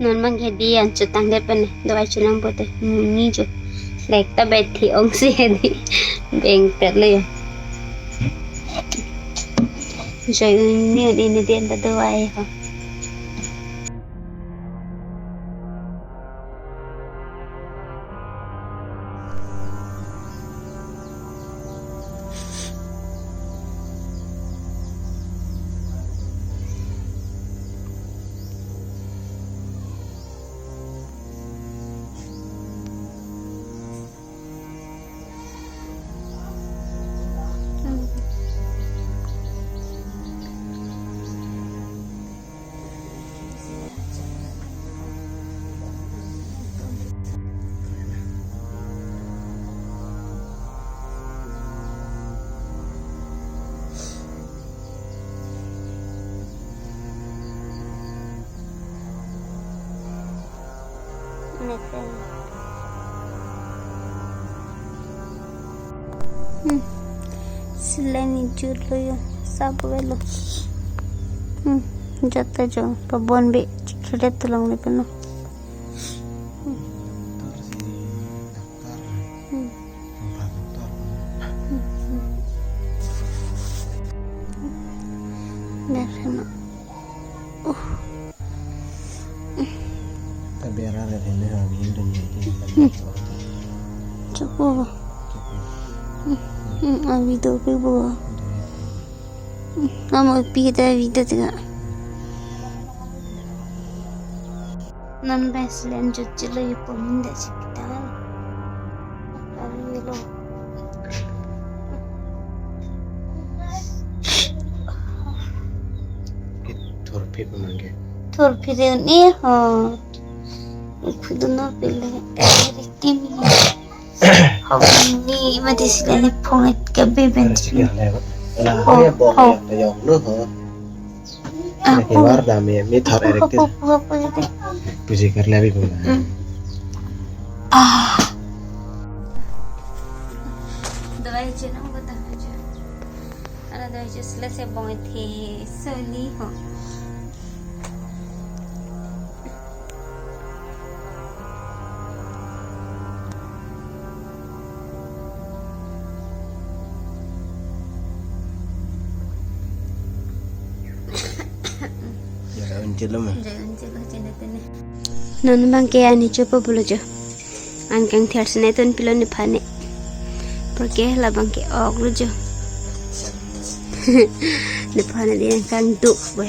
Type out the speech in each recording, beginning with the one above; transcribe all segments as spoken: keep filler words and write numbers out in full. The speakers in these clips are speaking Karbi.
Non abangke dei an chotangdet pen dawai chonangpo te, muni jo. Lek ta baithi ongsi hedi. Bengpet le. Joy un-e un-e, ne dei an ta dawai ho. Hmm. Sila ni jut lo yo, sabo lo. Hmm. Jat ta jo, pabon be, chikret tolong le peno. Hmm. Hmm. Hmm. Biar sama. Uh. Tabera re ne ha, ni dun ni. Chopo. Hmm, hmm, a video pe bo. Hmm, amo pi ta video tiga. Non best len jut chilo yu pon da chikita. Kali lo. Thurphit mangke. Thurphit ni ho. Khudu no pele. Tim. Ho ni mati sila ni phone ke beben. Ho, ho. Ako. Keluar dam ya, mi thor erik tis. Puji karla bi pun. Hmm. Ah. Dawai chonangpo ta aja. Ana dawai chosle se bong the soli ho. Joy un-e chelo ma? Joy un-e chelo, chine tene. Non abangke ani chopo pulo jo. An kangthir sene ton pilo nephan ne. Porke labangke ok lo jo. Nephan ne dei an kangduk we.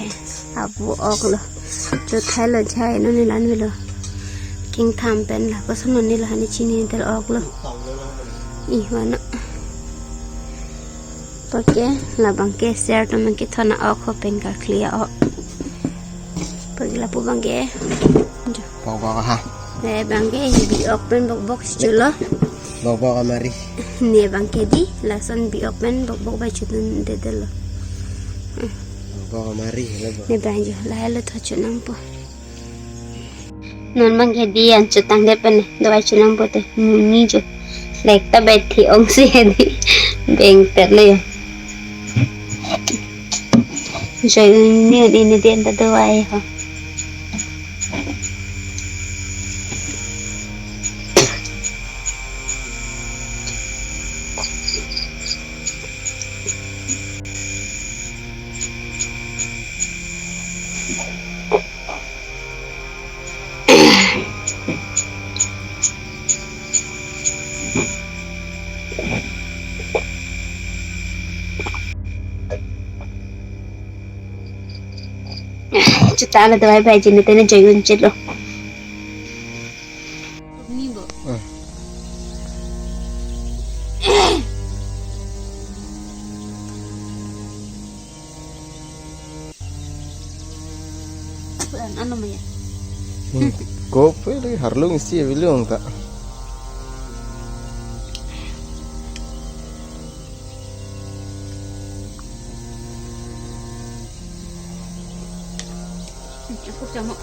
Abu ok lo. Chothai lo jai non ne lan lo. Kingtham pen la koson non ne la hani chini tel ok lo. Ihwana. Porke labangke ser to mangke thona ok ho pen karkli ok. Porke lapu abangke. Bok bok ha. Ne abangke bi ok pen bok bok si chulo. Bok bok amari. Ne abangke dei, lason bi ok pen bok bok bai chutun de de lo. Bok bok amari, helo bok. Ne abang jo, lahelo tho chonangpo. Non abangke dei an chotangdet pen dawai chonangpo te, muni jo. Lek ta baithi ongsi hedi. Bengpet le. Joy un-e un-e, ne dei an ta dawai ho. Chuta la dawai bai jine tene joy un-e chelo. Ni bo. Ah. Ano maya? Hmm. Kopi lagi harlung isi bilung ta. Aku cuma